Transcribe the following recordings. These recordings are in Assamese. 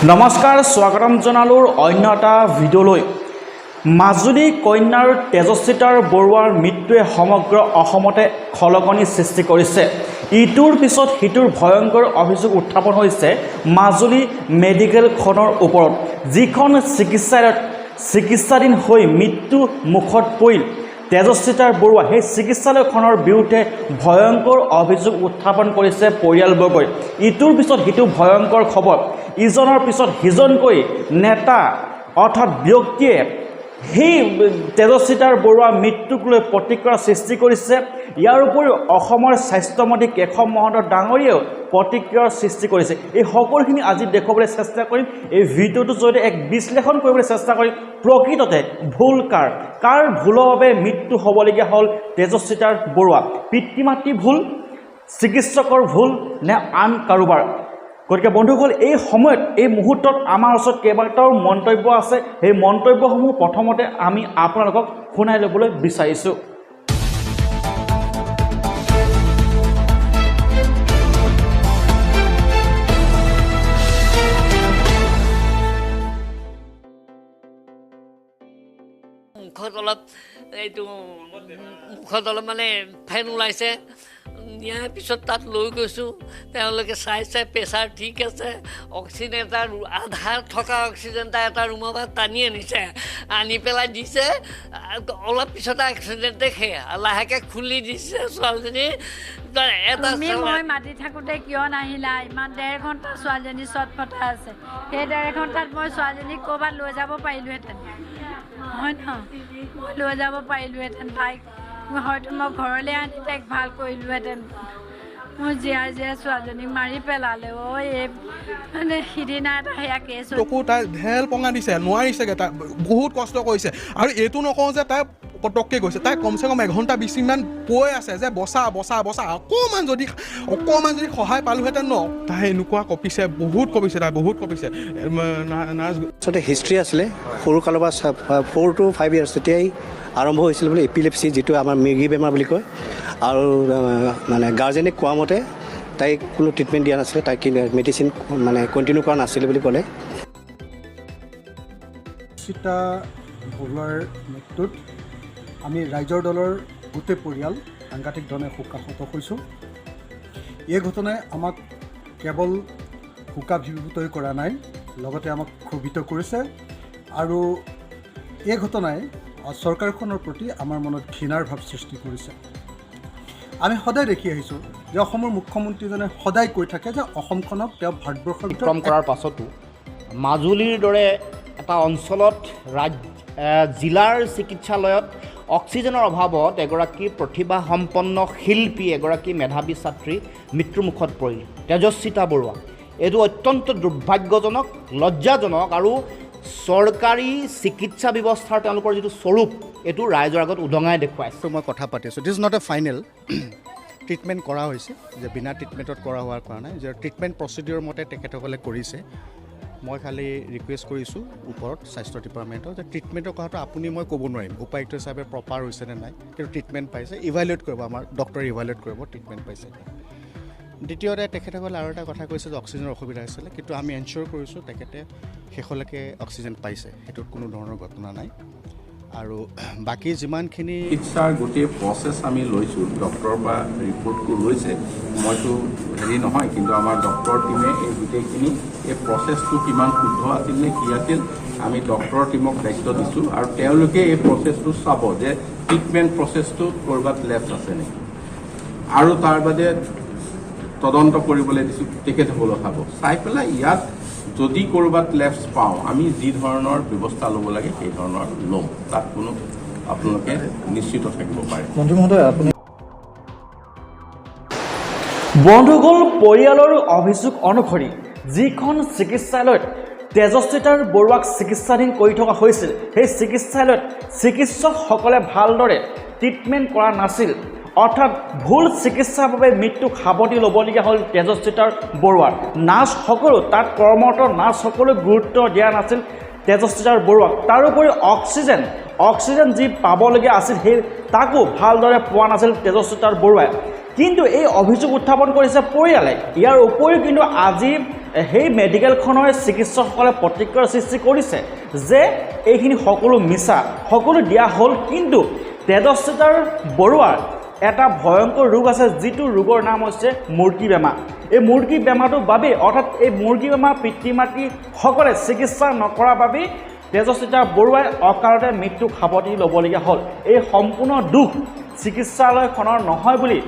নমস্কাৰ, স্বাগতম জনালোঁ অন্য এটা ভিডিঅ'লৈ। মাজুলী কন্যাৰ তেজস্বিতাৰ বৰুৱাৰ মৃত্যুৱে সমগ্ৰ অসমতে খলকনি সৃষ্টি কৰিছে। ইটোৰ পিছত সিটোৰ ভয়ংকৰ অভিযোগ উত্থাপন হৈছে মাজুলী মেডিকেলখনৰ ওপৰত। যিখন চিকিৎসালয়ত চিকিৎসাধীন হৈ মৃত্যু মুখত পৰিল তেজস্বিতাৰ বৰুৱা, সেই চিকিৎসালয়খনৰ বিৰুদ্ধে ভয়ংকৰ অভিযোগ উত্থাপন কৰিছে পৰিয়ালবৰ্গই। ইটোৰ পিছত সিটো ভয়ংকৰ খবৰ, ইজনৰ পিছত সিজনকৈ নেতা অৰ্থাৎ ব্যক্তিয়ে সেই তেজস্বিতাৰ বৰুৱাৰ মৃত্যুক লৈ প্ৰতিক্ৰিয়াৰ সৃষ্টি কৰিছে। ইয়াৰ উপৰিও অসমৰ স্বাস্থ্যমন্ত্ৰী কেশৱ মহন্ত ডাঙৰীয়াও প্ৰতিক্ৰিয়াৰ সৃষ্টি কৰিছে। এই সকলোখিনি আজি দেখুৱাবলৈ চেষ্টা কৰিম। এই ভিডিঅ'টোৰ জৰিয়তে এক বিশ্লেষণ কৰিবলৈ চেষ্টা কৰিম, প্ৰকৃততে ভুল কাৰ, কাৰ ভুলৰ বাবে মৃত্যু হ'বলগীয়া হ'ল তেজস্বিতাৰ বৰুৱা? পিতৃ মাতৃ ভুল, চিকিৎসকৰ ভুল নে আন কাৰোবাৰ? গতিকে বন্ধুসকল, এই সময়ত, এই মুহূৰ্তত আমাৰ ওচৰত কেইবাটাও মন্তব্য আছে। সেই মন্তব্যসমূহ প্ৰথমতে আমি আপোনালোকক শুনাই ল'বলৈ বিচাৰিছোঁ। মুখত অলপ, এইটো মুখত অলপ মানে ফেন ওলাইছে। নিয়াৰ পিছত তাত লৈ গৈছোঁ, তেওঁলোকে চাইছে, প্ৰেছাৰ ঠিক আছে। অক্সিজেন এটা, আধা থকা অক্সিজেন এটা ৰুমৰ পৰা টানি আনিছে, আনি পেলাই দিছে। অলপ পিছতে এক্সিডেণ্টে সেয়া লাহেকৈ খুলি দিছে ছোৱালীজনী এটা। তুমি মই মাতি থাকোঁতে কিয় নাহিলা? ইমান 1.5 ঘণ্টা ছোৱালীজনী চটফটাই আছে। সেই 1.5 ঘণ্টাত মই ছোৱালীজনীক ক'ৰবাত লৈ যাব পাৰিলোহেঁতেন, হয় নহয়? মই লৈ যাব পাৰিলোহেঁতেন তাইক, হয়তো মই ঘৰলৈ আনি তাইক ভাল কৰিলোহেঁতেন। মোৰ জীয়াই জীয়াই ছোৱালীজনীক মাৰি পেলালে। অ' এই মানে সিদিনা এটা সেয়া কেছ চকু তাই ঢেল পঙা দিছে, নোৱাৰিছেগৈ। তাই বহুত কষ্ট কৰিছে। আৰু এইটো নকওঁ যে তাই পটককৈ গৈছে। তাই কমচে কম 1 ঘণ্টা 20 মিনিটমান কৈ আছে যে বচা, বচা, বচা। অকণমান যদি সহায় পালোহেঁতেন ন। তাই এনেকুৱা কঁপিছে, বহুত কঁপিছে, তাই বহুত কঁপিছে। নাৰ্ছ আচলতে হিষ্ট্ৰী আছিলে সৰু কালৰ পৰা, 4 টু 5 ইয়াৰ্ছ তেতিয়াই আৰম্ভ হৈছিল বোলে এপিলেপচি, যিটো আমাৰ মিৰ্গি বেমাৰ বুলি কয়। আৰু মানে গাৰ্জেনে কোৱা মতে তাইক কোনো ট্ৰিটমেণ্ট দিয়া নাছিলে, তাইক মেডিচিন মানে কণ্টিনিউ কৰা নাছিলে বুলি ক'লে। সীতা বৰুৱাৰ মৃত্যুত আমি ৰাইজৰ দলৰ গোটেই পৰিয়াল সাংঘাতিক ধৰণে শোকাহত হৈছোঁ। এই ঘটনাই আমাক কেৱল শোকাভিভূতই কৰা নাই, লগতে আমাক ক্ষোভিত কৰিছে আৰু এই ঘটনাই চৰকাৰখনৰ প্ৰতি আমাৰ মনত ঘৃণাৰ ভাৱ সৃষ্টি কৰিছে। আমি সদায় দেখি আহিছোঁ যে অসমৰ মুখ্যমন্ত্ৰীজনে সদায় কৈ থাকে যে অসমখনক তেওঁ ভাৰতবৰ্ষৰ ভিতৰত অতিক্ৰম কৰাৰ পাছতো মাজুলীৰ দৰে এটা অঞ্চলত ৰাজ্য জিলাৰ চিকিৎসালয়ত অক্সিজেনৰ অভাৱত এগৰাকী প্ৰতিভাসম্পন্ন শিল্পী, এগৰাকী মেধাৱী ছাত্ৰী মৃত্যুমুখত পৰিল, তেজস্বিতা বৰুৱা। এইটো অত্যন্ত দুৰ্ভাগ্যজনক, লজ্জাজনক আৰু চৰকাৰী চিকিৎসা ব্যৱস্থাৰ তেওঁলোকৰ যিটো স্বৰূপ, এইটো ৰাইজৰ আগত উদঙাই দেখুৱাইছে। মই কথা পাতিছোঁ। This not a final treatment কৰা হৈছে যে বিনা ট্ৰিটমেণ্টত কৰা হোৱাৰ কৰা নাই, যে ট্ৰিটমেণ্ট প্ৰচিডিউৰ মতে তেখেতসকলে কৰিছে। মই খালি ৰিকুৱেষ্ট কৰিছোঁ ওপৰত স্বাস্থ্য ডিপাৰ্টমেণ্টক যে ট্ৰিটমেণ্টৰ কথাটো আপুনি মই ক'ব নোৱাৰিম উপায়ুক্ত হিচাপে, প্ৰপাৰ হৈছে নে নাই, কিন্তু ট্ৰিটমেণ্ট পাইছে, ইভালুৱেট কৰিব, আমাৰ ডক্টৰে ইভালুৱেট কৰিব ট্ৰিটমেণ্ট পাইছে। দ্বিতীয়তে তেখেতসকলে আৰু এটা কথা কৈছে যে অক্সিজেনৰ অসুবিধা হৈছিলে, কিন্তু আমি এনচিয়'ৰ কৰিছোঁ তেখেতে শেষলৈকে অক্সিজেন পাইছে, সেইটোত কোনো ধৰণৰ ঘটনা নাই। আৰু বাকী যিমানখিনি চিকিৎসাৰ গোটেই প্ৰচেছ আমি লৈছোঁ, ডক্টৰৰ পৰা ৰিপৰ্টটো লৈছে। মইতো হেৰি নহয়, কিন্তু আমাৰ ডক্টৰ টীমে এই গোটেইখিনি এই প্ৰচেছটো কিমান শুদ্ধ আছিল নে কি আছিল, আমি ডক্টৰৰ টীমক দায়িত্ব দিছোঁ আৰু তেওঁলোকে এই প্ৰচেছটো চাব যে ট্ৰিটমেণ্ট প্ৰচেছটো ক'ৰবাত লেপছ আছে নেকি। আৰু তাৰ বাদে তদন্ত কৰিবলৈ দিছোঁ, তেখেতসকলেও চাব। চাই পেলাই ইয়াত যদি ক'ৰবাত লেপছ পাওঁ, আমি যি ধৰণৰ ব্যৱস্থা ল'ব লাগে সেই ধৰণৰ ল'ম। তাত কোনো আপোনালোকে নিশ্চিত থাকিব পাৰে। মন্ত্ৰী মহোদয়, আপুনি বন্ধুসকল, পৰিয়ালৰ অভিযোগ অনুসৰি যিখন চিকিৎসালয়ত তেজস্বিতাৰ বৰুৱাক চিকিৎসাধীন কৰি থকা হৈছিল, সেই চিকিৎসালয়ত চিকিৎসকসকলে ভালদৰে ট্ৰিটমেণ্ট কৰা নাছিল, অৰ্থাৎ ভুল চিকিৎসাৰ বাবে মৃত্যুক সাৱটি ল'বলগীয়া হ'ল তেজস্বিতাৰ বৰুৱাৰ। নাৰ্ছসকলো, তাত কৰ্মৰত নাৰ্ছসকলেও গুৰুত্ব দিয়া নাছিল তেজস্বিতাৰ বৰুৱাক। তাৰোপৰি অক্সিজেন যি পাবলগীয়া আছিল, সেই তাকো ভালদৰে পোৱা নাছিল তেজস্বিতাৰ বৰুৱাই। কিন্তু এই অভিযোগ উত্থাপন কৰিছে পৰিয়ালে। ইয়াৰ উপৰিও কিন্তু আজি সেই মেডিকেলখনৰ চিকিৎসকসকলে প্ৰতিক্ৰিয়াৰ সৃষ্টি কৰিছে যে এইখিনি সকলো মিছা, সকলো দিয়া হ'ল, কিন্তু তেজস্বিতাৰ বৰুৱাৰ এটা ভয়ংকৰ ৰোগ আছে, যিটো ৰোগৰ নাম হৈছে মুৰ্গী বেমাৰ। এই মুৰ্গী বেমাৰটোৰ বাবেই, অৰ্থাৎ এই মুৰ্গী বেমাৰ পিতৃ মাতৃসকলে চিকিৎসা নকৰাৰ বাবেই তেজস্বিতা বৰুৱাই অকালতে মৃত্যুক সাৱটি ল'বলগীয়া হ'ল। এই সম্পূৰ্ণ দুখ চিকিৎসালয়খনৰ নহয় বুলি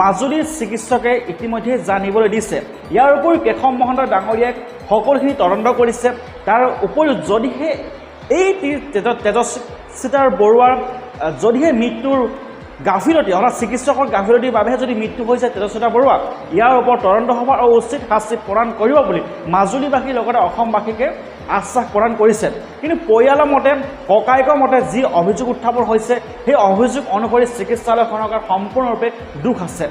মাজুলীৰ চিকিৎসকে ইতিমধ্যে জানিবলৈ দিছে। ইয়াৰ উপৰিও কেশৱ মহন্ত ডাঙৰীয়াই সকলোখিনি তদন্ত কৰিছে। তাৰ উপৰিও যদিহে এই তেজস্বিতাৰ বৰুৱাৰ যদিহে মৃত্যুৰ গাফিলতি, অৰ্থাৎ চিকিৎসকৰ গাফিলতিৰ বাবেহে যদি মৃত্যু হৈছে তেজস্বিতা বৰুৱা, ইয়াৰ ওপৰত তদন্ত হ'ব আৰু উচিত শাস্তি প্ৰদান কৰিব বুলি মাজুলীবাসীৰ লগতে অসমবাসীকে আশ্বাস প্ৰদান কৰিছে। কিন্তু পৰিয়ালৰ মতে, ককায়েকৰ মতে যি অভিযোগ উত্থাপন হৈছে, সেই অভিযোগ অনুসৰি চিকিৎসালয়খনৰ সম্পূৰ্ণৰূপে দোষ আছে।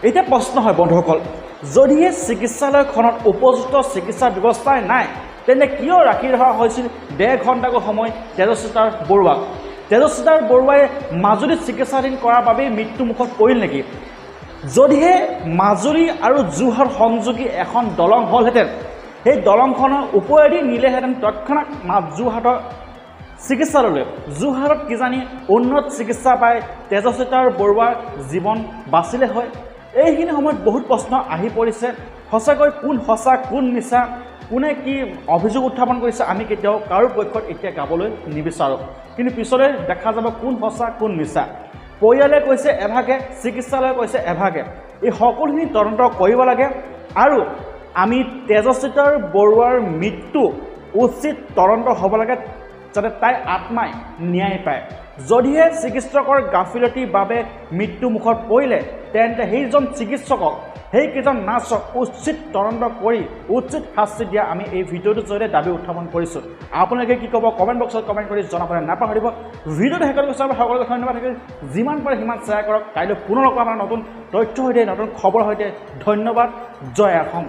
এতিয়া প্ৰশ্ন হয় বন্ধুসকল, যদিহে চিকিৎসালয়খনত উপযুক্ত চিকিৎসা ব্যৱস্থাই নাই, তেন্তে কিয় ৰাখি ৰখা হৈছিল 1.5 ঘণ্টাকৈ সময় তেজস্বিতাৰ বৰুৱাক? তেজস্বিতাৰ বৰুৱাই মাজুলীত চিকিৎসাধীন কৰাৰ বাবেই মৃত্যুমুখত পৰিল নেকি? যদিহে মাজুলী আৰু যোৰহাট সংযোগী এখন দলং হ'লহেঁতেন, সেই দলংখনৰ ওপৰেদি নিলেহেঁতেন তৎক্ষণাত যোৰহাটৰ চিকিৎসালয়লৈ, যোৰহাটত কিজানি উন্নত চিকিৎসা পাই তেজস্বিতাৰ বৰুৱাৰ জীৱন বাচিলে হয়। এইখিনি সময়ত বহুত প্ৰশ্ন আহি পৰিছে। সঁচাকৈ কোন সঁচা কোন মিছা, কোনে কি অভিযোগ উত্থাপন কৰিছে, আমি কেতিয়াও কাৰো পক্ষত এতিয়া গাবলৈ নিবিচাৰোঁ। কিন্তু পিছলৈ দেখা যাব কোন সঁচা কোন মিছা। পৰিয়ালে কৈছে এভাগে, চিকিৎসালয়ে কৈছে এভাগে। এই সকলোখিনি তদন্ত কৰিব লাগে আৰু আমি তেজস্বিতাৰ বৰুৱাৰ মৃত্যু উচিত তদন্ত হ'ব লাগে, যাতে তাইৰ আত্মাই ন্যায় পায়। যদিহে চিকিৎসকৰ গাফিলতিৰ বাবে মৃত্যুমুখত পৰিলে, তেন্তে সেইজন চিকিৎসকক, সেইকেইজন নাৰ্ছক উচিত তদন্ত কৰি উচিত শাস্তি দিয়া আমি এই ভিডিঅ'টোৰ জৰিয়তে দাবী উত্থাপন কৰিছোঁ। আপোনালোকে কি ক'ব কমেণ্ট বক্সত কমেণ্ট কৰি জনাবলৈ নাপাহৰিব। ভিডিঅ'টো শেষত গৈছে, সকলোকে ধন্যবাদ থাকিল। যিমান পাৰে সিমান শ্বেয়াৰ কৰক। কাইলৈ পুনৰ লগ পাম নতুন তথ্যৰ সৈতে, নতুন খবৰৰ সৈতে। ধন্যবাদ। জয় অসম।